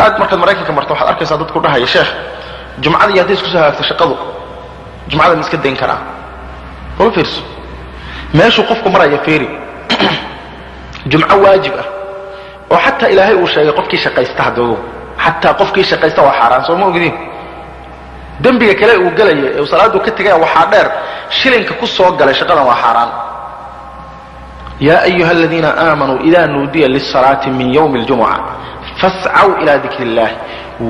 Aad markaad Maraykanka marto waxaad arkaysaa dadku dhahaya, sheekh, jumcada iyo hadday isku soo hagaagto shaqadu, jumcada ma iska dayn karaa? Wala fiirso meeshuu qofku maraya. Fiiri, jumco waajib ah oo xataa Ilaahay uu sheegay qofkii shaqaysta, hadoogo xataa qofkii shaqaysta waa xaaraan, soo ma ogdiin? Dembiga kale uu gelaya ee uu salaadu ka tegaya waxaa dheer shilinka ku soo galay shaqadan waa xaaraan. Yaa ayuha aladiina aamanuu ida nuudiya lisalaati min ywmi اljumuca fascaw ila dikri اllah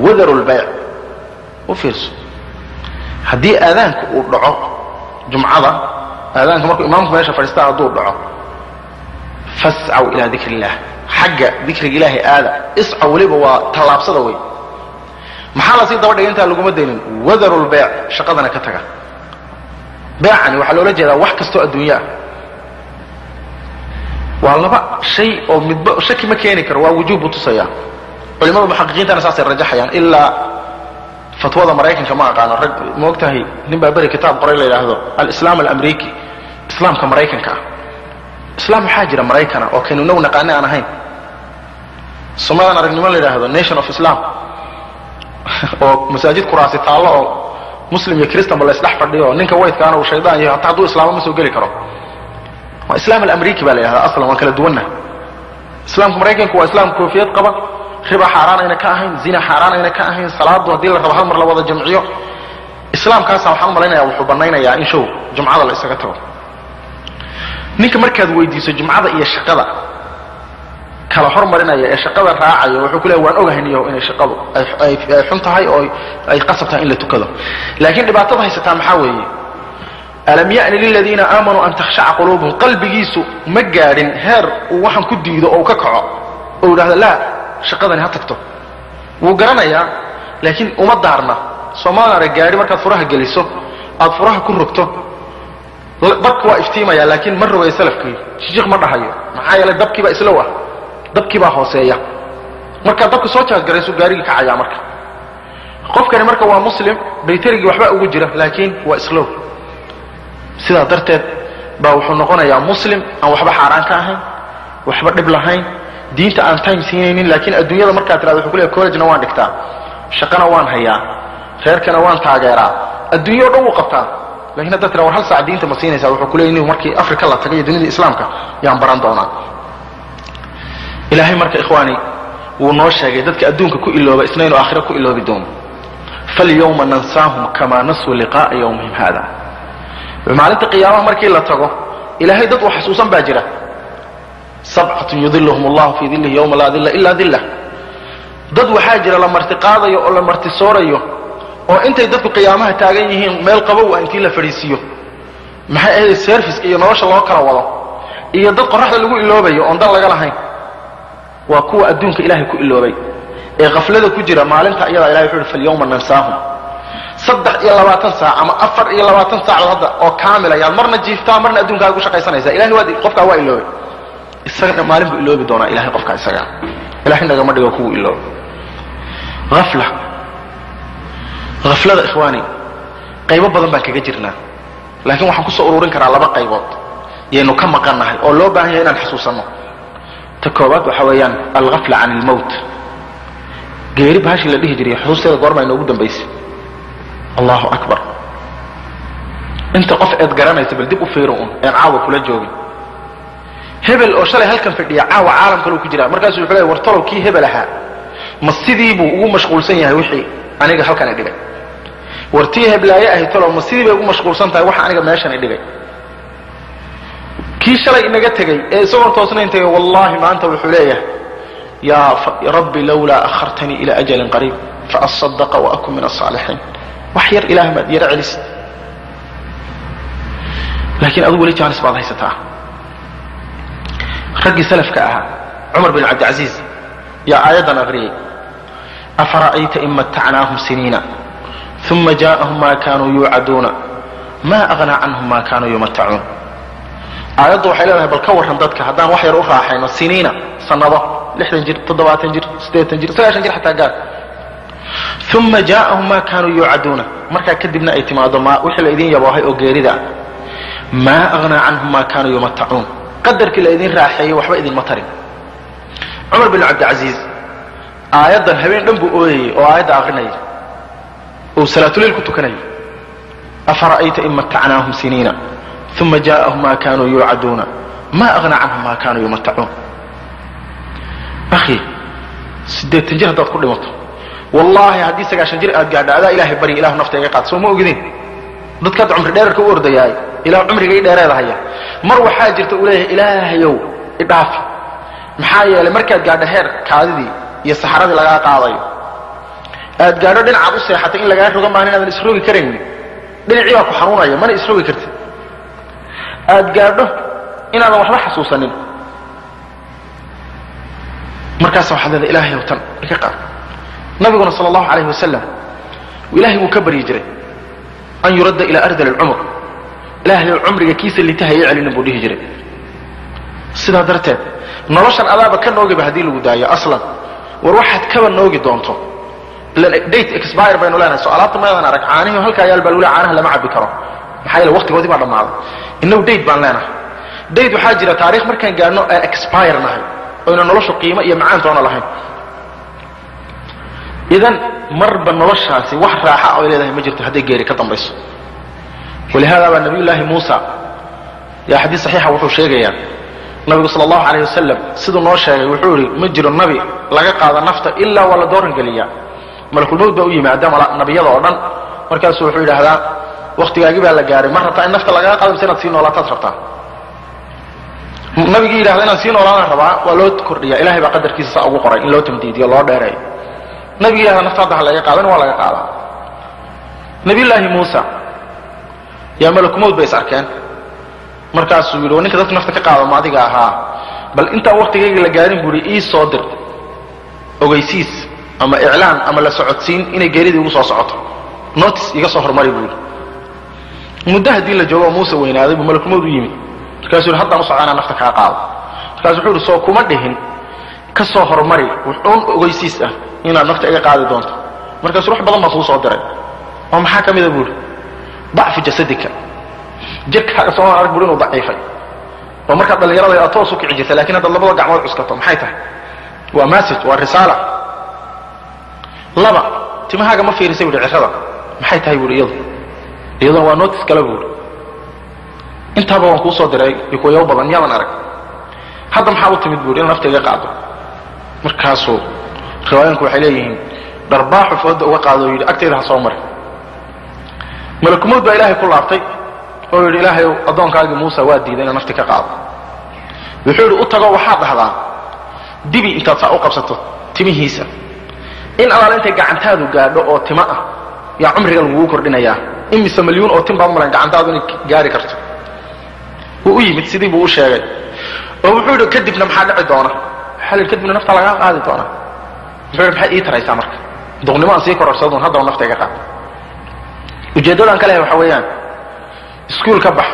wadaru lbayc. U fiirso, haddii aadaanka uu dhaco jumcada, aadaanka markuu imaamku meesha fadhiistaa hadduu dhaco, fascaw ilaa dikri illah, xagga dikriga Ilaahay aada. Iscaw weliba waa tallaabsada wey. Maxaa lasii daba dhigay? Intaa laguma daynin, wadaru lbayc, shaqadana ka taga. Beecani waxaa loola jeedaa wax kastoo adduunye ah. Waa laba shay oo midba shaki ma keeni karo, waa wujuub buu tusayaa. Culimada muxaqiqiintana saasay rajaxayaan, ilaa fatwada Maraykanka ma aqaano. Rag ma og tahay, nin baa beri kitaab qoray la yidhaahdo Alislaam Alamriki, islaamka Maraykanka ah. Islaam waxaa jira Maraykana oo kaynu inagu naqaani aan ahayn. Somadan aragnimo la yidhaahdo Nation of Islam oo masaajid kuraasi taallo oo Muslim iyo Christanba la isdhex fadhiyo, ninka white-kaana uu shaydaan yahay, hataa hadduu islaamo ma soo geli karo. Waa Islaam Alamriki baa la yidhahdaa. Aslan waan kala duwannahay. Islaamka Maraykanku waa islaam koofiyad qaba, riba xaaraan ayna ka ahayn, zina xaaraan ayna ka ahayn, salaadu haddii la rabo hal mar la wada jamciyo. Islaamkaasa waxaan u malaynayaa wuxuu banaynayaa in show jumcada la isaga tago. Ninka markaad weydiiso jumcada iyo shaqada kala hormarinaya ee shaqada raacaya, wuxuu ku leeyahy, waan ogahay niyow inay shaqadu ay xun tahay oo ay qasab tahay in la tukado, laakiin dhibaatada haysataa maxaa weeye? Alam ya'ni liladiina aamanuu an takhshaca quluubuhum. Qalbigiisu ma gaadhin heer uu waxaan ku diido oo uu ka kaco oo yidhahdo, laa, shaqadani ha tagto. Wuu garanayaa, laakiin uma daarna. Soomaalina gaadhi markaad furaha geliso, aad furaha ku rogto, dabku waa iftiimaya, laakiin ma rogayo salafkii, jijiq ma dhahayo. Maxaa yeelay dabkiibaa islow ah, dabkii baa hooseeya. Markaad dabka soo jaasgaraysu gaarigii kacayaa. Marka qofkani marka waa Muslim, bayterigii waxbaa ugu jira, laakiin waa slow. Sidaa darteed baa wuxuu noqonayaa Muslim aan waxba xaaraan ka ahayn, waxba dhib lahayn, diinta aan time siinaynin, laakiin adduunyada markaad tirahdo wuxuu ku leeyahay, college-na waan dhigtaa, shaqana waan hayaa, reerkana waan taageeraa, adduunyo o dhan wuu qabtaa. Lakin haddaad tira, war, hal saac diinta ma siinaysaa? Wuxuu ku leeyahy, markii Africa la tagay iyo dunida Islaamka yaan baran doonaa. Ilaahay marka, ikhwaani, wuu noo sheegay dadka adduunka ku ilooba isna inuu aakhira ku iloobi doono. Falyawma nansaahum kamaa nasuu liqaa'a yawmihim hada. Maalinta qiyaamaha markii la tago, Ilaahay dad uu xasuusan baa jira. Sabcatun yudiluhum allahu fii dilihi yawma laa dilla ila dillah. Dad waxaa jira la martiqaadayo oo la martisoorayo oo intay dadku qiyaamaha taagan yihiin meel qabow ah intii la fadhiisiiyo, maxay ahayd, service-ka iyo nolosha loo kala wado, iyo dad qoraxda lagu iloobayo oon dan laga lahayn. Waa kuwa adduunka Ilaahay ku iloobay ee khaflada ku jira. Maalinta iyadaa Ilahay wuxu uhi, falyawma nansaahum. 23 saac ama 24 saacadood hadda oo kaamila yaad marna jiiftaa, marna adduunkaaga ku shaqaysanaysaa. Ilahay waa qofkaa waa iloobay, isagana maalin buu iloobi doonaa Ilahay qofkaa isagaa. Ilahay nagama dhigo kuwu iloobay. Hafla, haflada, ikhwaani, qaybo badan baan kaga jirnaa, laakiin waxaan kusoo ururin karaa laba qaybood yaynu ka maqannahay oo loo baahan yahay inaan xasuusanno. Ta koobaad waxa weeyaan alghafla can ilmowt, geeri bahashii la dhihi jiray xusuusteeda goormaa inoogu dambaysay? Allahu akbar! Inta qof eed garanaysa bal dib u fiiro un een caawa kula joogin. Hebel oo shalay halkan fadhiya caawa caalam kaleu ku jiraa. Markaasuu wuxuu leeyahy, war talow, kii hebel ahaa ma sidii buu ugu mashquulsan yahay wixii aniga halkan i dhigay? War tii heblaaye ahay talow ma sidii bay ugu mashquulsan tahay waxa aniga meeshan i dhigay? Kii shalay inaga tegey ee isagoon toosnayn tegay, wallahi maanta wuxuu leeyahay, yaa rabbi lawlaa akhartanii ila ajalin qariib faasadaqa waakun min asaalixiin. Wax yar Ilaah maad yaro celisid, laakiin adigu weli jaanis baad haysataa. Raggii salafka ahaa, Cumar bin Cabdilcaziiz yaa aayaddan aqriyey, afara'ayta in matacnaahum siniina uma jaa'ahum ma kanuu yuucaduuna ma aghnaa canhum ma kanuu yumatacuun. Aayaddu waxay leedahay, bal ka warran dadka haddaan wax yar u raaxayno, siniina, sanado, 60 jir, 70 jir, 80 jir, 90 jir xataa gaar, uma jaa'ahum ma kanuu yuucaduuna, markaa kadibna ay timaado ma wixii la idin yaboohay oo geerida ah, maa aghnaa canhum ma kanuu yumatacuun, qadarkii la idin raaxeeyey waxba idinma tarin. Cumar bin Cabdilcaziiz Aayaddan habeen dhan buu ooyayey oo aayadda aqrinayay oo salaatuleyl ku tukanayay. Afara'ayta in matacnaahum siniina uma jaa'ahum ma kaanuu yuucaduuna ma aghnaa canhum ma kaanuu yumatacuun. Akhi, 80 jir haddaad ku dhimato, wallaahi haddii 90 jir aad gaadho adaa ilaahay bari, ilahu nafta iga qaad. Soo ma ogidin dadka hadda cumri dheerarka u ordayaay, ilaah cumriga i dheereedahaya. Mar waxaa jirta uu leeyahay ilaahayow idhaafi, maxaa yeelay markaad gaadho heer kaadidii iyo saxaradii lagaa qaadayo, aad gaadho dhinacaad u seexatay in lagaa roga maahan inaadan isrogi karaynin, dhinacii baa ku xanuunaya mana isrogi kartid, aad gaadho inaadan waxba xasuusanin, markaas waxaad leedahay ilaahayow tan iga qaad. Nabiguna sala allahu calayhi wasalam ilaahay wuu ka baryi jiray an yuradda ilaa ardal alcumr, ilaahayow cumriga kiisa litaha ii celinin buu dhihi jiray. Sidaa darteed noloshan adaaba ka noogiba haddii lagu daayo aslan, war waxaad kaba noogi doonto, ilan date expire baynu leenahay. Soo alaabta mayadan arag caanihii halkaa yaal baa lagula caanaha lama cabbi karo, maxaa yeele waqtigoodii baa dhammaaday. Innagu date baan leenahay, date waxaa jira taariikh markaan gaadhno aan expire nahay oyna noloshu qiimo iyo macaantoona lahayn. Idan marba noloshaasi wax raaxa oy leedahay ma jirto hadday geeri ka dambayso. Walihaada baa nabiyullaahi Muusa yaa xadiis saxiixa wuxuu sheegayaa nabigu sala allahu calayhi wasalam siduu noo sheegay, wuxuu yidhi ma jiro nabi laga qaado nafta ilaa waa la dooran geliyaa. Malakulmowd baa u yimaada nabiyada oo dhan, markaasuu wuxuu yidhaahdaa waqtigaagii baa la gaaray, ma rabtaa in nafta lagaga qaado mise inaad sii noolaataad rabtaa? Nabigii yidhahda inaan sii noolaanaan rabaa, waa loo kordhiyaa, ilahay baa qadarkiisa saa ugu qoray in loo tamdiidiyo loo dheereeyo. Nabigii yidhahda nafta hadda ha laga qaadan, waa laga qaadaa. Nabiyullaahi Muusa yaa malakumowd bay is arkeen, markaasuu yidhi ninka dadka nafta ka qaado ma adiga ahaa? Bal intaan waqtigayga la gaarin buu yidhi ii soo dir ogeysiis ama iclaan ama la socodsiin inay geeridii ugu soo socoto, notice iga soo hormari buu yidhi. Muddo haddii la joogo Muuse weynaaday buu malakumowd u yimid, markaasuu yidhi haddaan u socdaa inaan nafta kaa qaado. Markaasuu wuxuu yidhi soo kuma dhihin ka soo hormari wuxuun ogeysiis ah inaad nafta iga qaadi doonto. Markaasuu wax badan baan kuu soo diray oo maxaa ka mida buu yidhi, dacfu jasadika, jirkaaga soo arag buu inuu daciifay oo markaad dhallinyarada aad toos u kici jirtay, lakin haddaad labada gacmood cuskato maxay tahay? Waa message, waa risaala. Laba, timahaaga ma fiirisay buu yidhi cirrada, maxay tahay buu yidhi, iyaduna waa notice kale buu yidhi. Intaaba waan kuu soo diray iyo kuwayaw badan miyaadan arag? Hadda maxaa u timid buu yidhi in nafta iga qaado. Markaasuu riwaayanku waxay leeyihiin dharbaaxu fooda uga qaado oo yidhi agtayda ha soo mari. Malakumowd baa ilaahay ku laabtay oo yidhi ilaahayow addoonkaagii Muusa waa diiday inuu nafti ka qaado. Wuxuu yidhi u tago waxaad dhahdaa dibi intaad saa u qabsato timihiisa in alaala intay gacantaadu gaadho oo tima ah yaa cumriga lagugu kordhinayaa, imise milyuun oo tim baad malan gacantaadu inay gaari karto. Wuu u yimid sidii buu u sheegay oo wuxuu yidhi kadibna maxaa dhici doona? Waxaa la yidhi kadibna nafta lagaa qaadi doonaa. Wuxuu yidhi maxay ii taraysaa marka duqnimo aan sii kororsadoon haddaba nafta iga qaad. Ujeeddadaan ka lehay waxa weeyaan iskuul ka bax,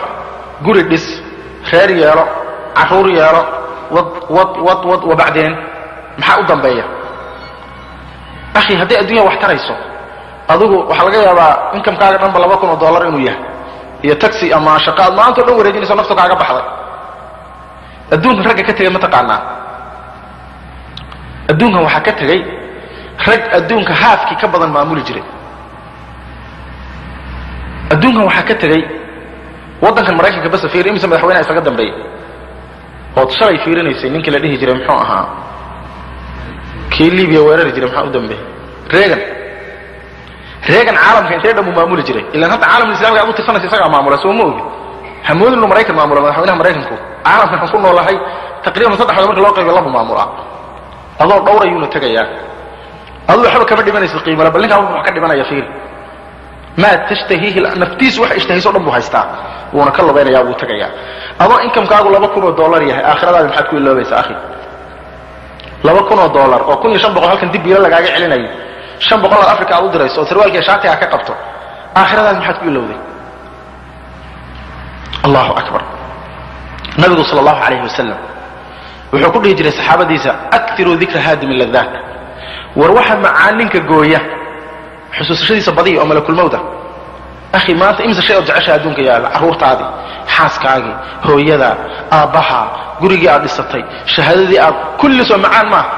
guri dhis, reer yeelo, carruur yeelo, wad wad wad wad, wabacdeen maxaa u dambeeya? Akhi, hadday adduunya wax tarayso adigu waxaa laga yaabaa inkamkaaga dhanba $2,000 inuu yahay iyo taxi ama shaqo aad maanta o dhan wareejinayso naftu kaaga baxday. Adduunkan ragga ka tegay ma taqaanaa? Adduunkan waxaa ka tegay rag adduunka haafkii ka badan maamuli jiray. Adduunkan waxaa ka tegay waddankan Maraykanka basa fiir imise madaxweynaha isaga dambeeyey ood shalay fiirinaysay ninkii la dhihi jiray muxuu ahaa kii Libiya weerari jiray maxaa u dambeeyey? Reagan. Reagan caalamka intee dhan buu maamuli jiray, ilaan hadda caalamka islamiga aad u tirsanaysa isagaa maamula, soo ma ogid? Hamoodin inuu Maraykan maamula. Madaxweynaha Maraykanku caalamkan waxaan ku noolahay taqriiban 3 marka loo qaybiyo labu maamulaa, adoo dhowr ayuuna tegayaa, aduu waxba kama dhimanaysid qiimale, bal ninkaa wuxuu wax ka dhimanaya fiiri. Maa tashtahiihi naftiisu wax ishtahayso dhan buu haystaa, wuuna ka lubaynayaa, wuu tegayaa. Adoo inkamkaagu $2,000 yahay, aakhiradaadi maxaad ku iloobaysaa akhi? $2,000 oo 1,500 halkan dib biilo lagaaga celinayo, 500 aad Afrika aad u dirayso oo sarwaalkiiyo shaatigaa ka qabto, aakhiradaadi maxaad ku ilowday? Allahu akbar. Nabigu sala allahu calayhi wasalam wuxuu ku dhihi jiray saxaabadiisa akthiruu dikra haadimi ladaat, war waxa macaaninka gooya xusuusashadiisa badiya oo malakulmowda. Akhi, maanta imise shay ood jeceshaha adduunka yaalla, carruurtaadii, xaaskaagii, hooyada, aabbaha, gurigii aad dhisatay, shahaadadii aad kulli soo macaan maaha.